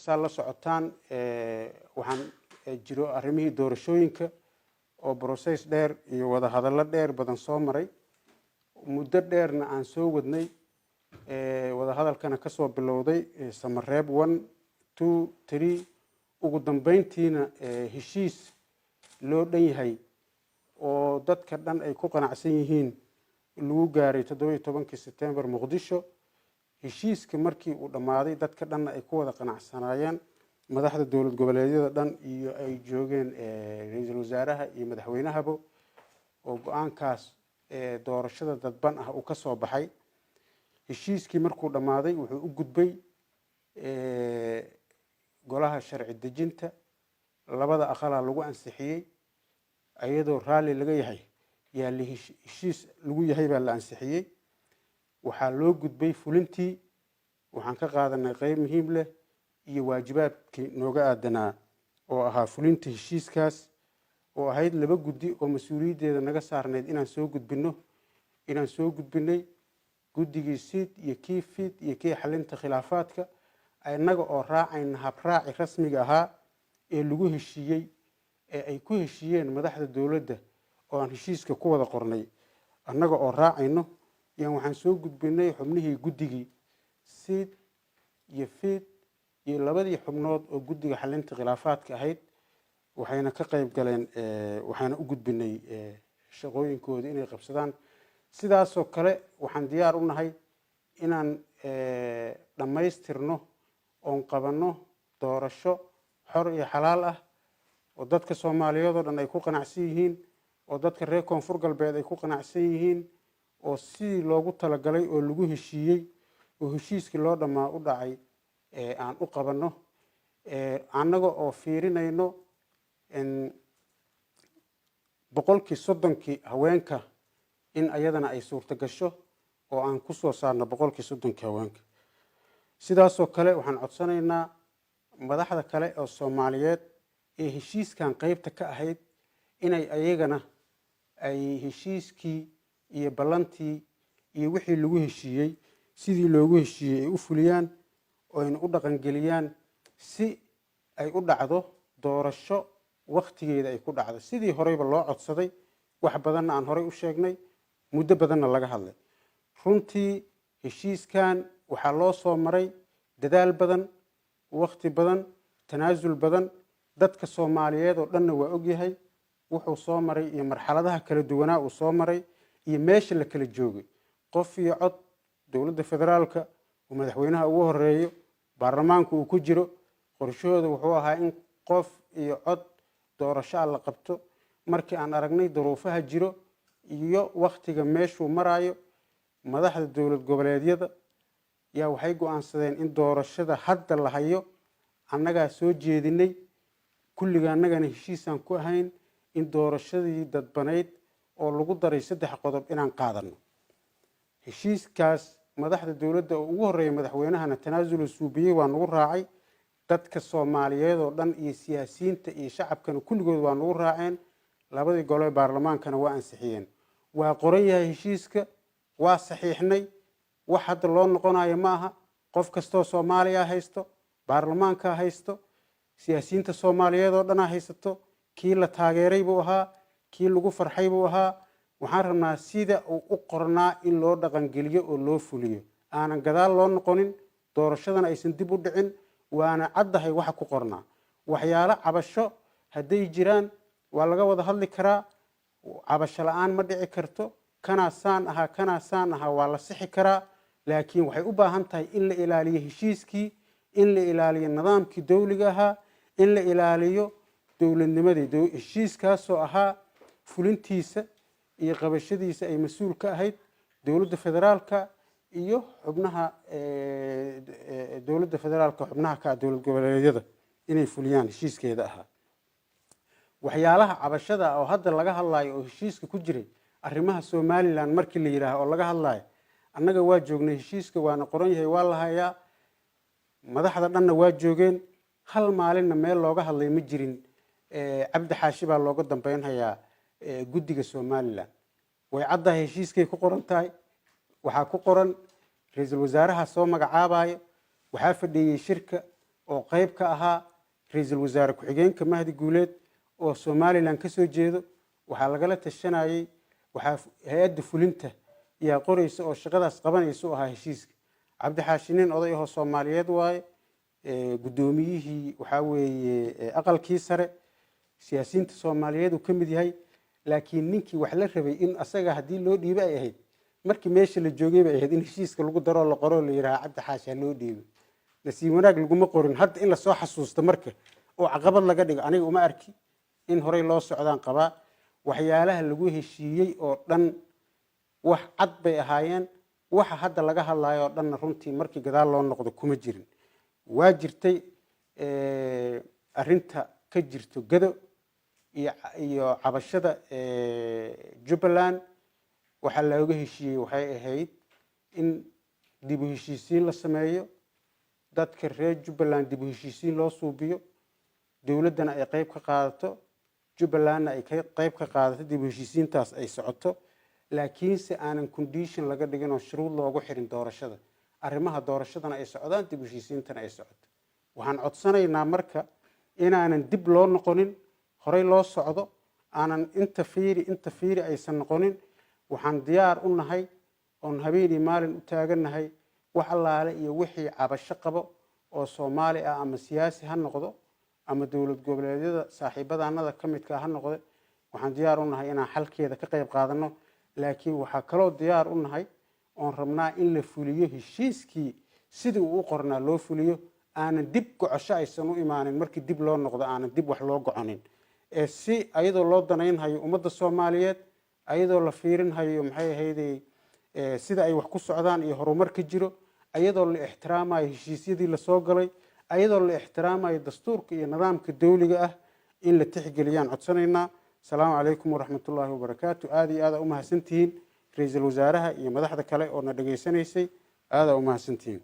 Saa la socotaan, waxaan jiro arrimihii doorashooyinka oo process dheer iyo wada hadallo dheer badan soo maray, muddo dheerna aan soo wadnay, wada hadalkana kasoo bilowday Samareeb 1, 2, 3, ugu dambeyntiina heshiis loo dhan yahay oo dadka dhan ay ku qanacsan yihiin lagu gaaray 17-kii Sebtembar Muqdisho. Heshiiska markii uu dhammaaday, dadka dhanna ay ku wada qanacsanaayeen, madaxda dowlad goboleedyada dhan iyo ay joogeen ra-iisul wasaaraha iyo madaxweynahaba, oo go-aankaas doorashada dadban ah uu ka soo baxay. Heshiiskii markuu dhammaaday, wuxuu u gudbay golaha sharci dejinta. Labada aqalaa lagu ansixiyey, iyadoo raalli laga yahay yaa la heshiis lagu yahay baa la ansixiyey. Waxaa loo gudbay fulintii. Waxaan ka qaadanay qeyb muhiim leh iyo waajibaadkii nooga aadanaa oo ahaa fulinta heshiiskaas, oo ahayd laba guddi oo mas-uuliyaddeeda naga saarnayd inaan soo gudbino, inaan soo gudbinay guddigii SEIT iyo kii FIIT iyo kii xalinta khilaafaadka, innaga oo raacayna habraaci rasmiga ahaa ee lagu heshiiyey, ee ay ku heshiiyeen madaxda dowladda, oo aan heshiiska ku wada qornay. Annaga oo raacayno yaan waxaan soo gudbinay xubnihii guddigii SEIT iyo FIIT iyo labadii xubnood oo guddiga xalinta khilaafaadka ahayd. Waxayna ka qayb galeen, waxaana u gudbinay shaqooyinkooda inay qabsadaan. Sidaasoo kale waxaan diyaar u nahay inaan dhammaystirno oon qabanno doorasho xor iyo xalaal ah oo dadka Soomaaliyeed oo dhan ay ku qanacsan yihiin, oo dadka reer Koonfur Galbeed ay ku qanacsan yihiin, oo sidii loogu talagalay oo lagu heshiiyey oo heshiiskii loo dhammaa u dhacay aan u qabanno, annaga oo fiirinayno 30%-kii haweenka in ayadana ay suurto gasho oo aan kusoo saarno 30%-kii haweenka. Sidaasoo kale waxaan codsanaynaa madaxda kale oo Soomaaliyeed ee heshiiskan qeybta ka ahayd inay ayagana ay heshiiskii iyo ballantii iyo wixii lagu heshiiyey sidii loogu heshiiyey ay u fuliyaan oo ayna u dhaqangeliyaan, si ay u dhacdo doorasho waktigeeda ay ku dhacdo, sidii horeyba loo codsaday, wax badanna aan horey u sheegnay, muddo badanna laga hadlay. Runtii heshiiskan waxaa loo soo maray dadaal badan, wakti badan, tanaasul badan. Dadka Soomaaliyeed oo dhanna waa ogyahay wuxuu soo maray iyo marxaladaha kala duwanaa uu soo maray iyo meesha la kala joogay. Qof iyo cod, dowladda federaalka uu madaxweynaha ugu horeeyo, baarlamaanku uu ku jiro, qorshahooda wuxuu ahaa in qof iyo cod doorasho a la qabto. Markii aan aragnay duruufaha jiro iyo waktiga meeshuu maraayo, madaxda dowlad goboleedyada yaa waxay go-aansadeen in doorashada hadda la hayo, annagaa soo jeedinay, kulliga annagana heshiisaan ku ahayn, in doorashadii dadbanayd oo lagu daray saddex qodob inaan qaadano. Heshiiskaas madaxda dowladda oo ugu horreeya madaxweynahana tanaasulu suubiyey, waa nagu raacay. Dadka Soomaaliyeed oo dhan iyo siyaasiyiinta iyo shacabkana kulligood waa nagu raaceen. Labadii gole baarlamaankana waa ansixiyeen. Waa qoran yahay heshiiska, waa saxiixnay. Wax hadda loo noqonayo ma aha. Qof kastoo Soomaaliya haysto, baarlamaanka haysto, siyaasiyiinta Soomaaliyeed oo dhanaa haysato. Kii la taageeray buu ahaa, kii lagu farxay buu ahaa. Waxaan rabnaa sida uu u qornaa in loo dhaqangeliyo oo loo fuliyo, aanan gadaal loo noqonin, doorashadana aysan dib u dhicin. Waana caddahay waxa ku qornaa. Waxyaalo cabasho hadday jiraan, waa laga wada hadli karaa. Cabasho la-aan ma dhici karto. Kanaa saan ahaa, kanaa saan ahaa, waa la sixi karaa, laakiin waxay u baahan tahay in la ilaaliyo heshiiskii, in la ilaaliyo nidaamkii dowliga ahaa, in la ilaaliyo dowladnimadii. Heshiiskaasoo ahaa fulintiisa iyo qabashadiisa ay mas-uul ka ahayd dowladda federaalka iyo xubnaha dowladda federaalka, xubnaha ka ah dowlad goboleedyada, inay fuliyaan heshiiskeeda ahaa. Waxyaalaha cabashada oo hadda laga hadlayo oo heshiiska ku jiray, arrimaha Somaliland markii la yidhaaho oo laga hadlayo, annaga waa joognay heshiiska, waana qoran yahay, waa la hayaa, madaxda dhanna waa joogeen. Hal maalinna meel looga hadlay ma jirin Cabdi Xaashi baa looga dambeynhayaa guddiga Somaliland. Way caddahay, heshiiskay ku qoran tahay. Waxaa ku qoran ra-iisul wasaaraha soo magacaabayo. Waxaa fadhiiyey shirka oo qayb ka ahaa, Ra-iisul Wasaare Ku-xigeenka Mahdi Guuleed oo Somaliland ka soo jeedo waxaa lagala tashanayay. Waxaa hay-adda fulinta yaa qoraysa oo shaqadaas qabanaysa u ahaa heshiiska. Cabdi Xaashi nin oday ahoo Soomaaliyeed waaye, guddoomiyihii waxaa weeye Aqalkii Sare, siyaasiyiinta Soomaaliyeed uu ka mid yahay. Laakiin ninkii wax la rabay in asaga haddii loo dhiibo ay ahayd, markii meesha la joogay bay ahayd in heshiiska lagu daroo la qoroo la yidhaha Cabdi Xaashi ha loo dhiibo. Nasiib wanaag laguma qorin. Hadda in lasoo xasuusto marka oo caqabad laga dhigo, aniga uma arki. In horey loo socdaan qabaa. Waxyaalaha lagu heshiiyey oo dhan wax cad bay ahaayeen. Waxa hadda laga hadlayo oo dhanna runtii markii gadaal loo noqdo kuma jirin. Waa jirtay arrinta ka jirto Gado iyo cabashada Jubbaland. Waxaa looga heshiiyey waxay ahayd in dib u heshiisiin la sameeyo, dadka reer Jubbaland dib u heshiisiin loo suubiyo, dowladdana ay qeyb ka qaadato, Jubbalandna ay qeyb ka qaadato, dib u heshiisiintaas ay socoto, laakiinse aanan condition laga dhigin oo shuruud loogu xirin doorashada. Arrimaha doorashadana ay socdaan, dib u heshiisiintana ay socoto. Waxaan codsanaynaa marka inaanan dib loo noqonin, horey loo socdo, aanan inta fiiri, inta fiiri aysan noqonin. Waxaan diyaar u nahay oon habeenii maalin u taagannahay wax allaale iyo wixii cabasho qabo oo Soomaali ah, ama siyaasi ha noqdo ama dowlad goboleedyada saaxiibadaanada ka midka ha noqde, waxaan diyaar u nahay inaan xalkeeda ka qayb qaadano. Laakiin waxaa kaloo diyaar u nahay oon rabnaa in la fuliyo heshiiskii sidii uu u qornaa loo fuliyo, aanan dib gocosho aysan u imaanin. Markii dib loo noqdo aanan dib wax loo goconin, ee si ayadoo loo danaynhayo ummadda Soomaaliyeed, ayadoo la fiirinhayo maxay ahayday sida ay wax ku socdaan iyo horumar ka jiro, ayadoo la ixtiraamayo heshiisyadii lasoo galay, ayadoo la ixtiraamayo dastuurka iyo nidaamka dawliga ah in la tixgeliyaan codsanaynaa. Asalaamu calaykum waraxmatullaahi wabarakaatu. Aada iyo aada u mahadsantihiin, Ra-iisul Wasaaraha iyo madaxda kale oo na dhegaysanaysay, aada u mahadsantihiin.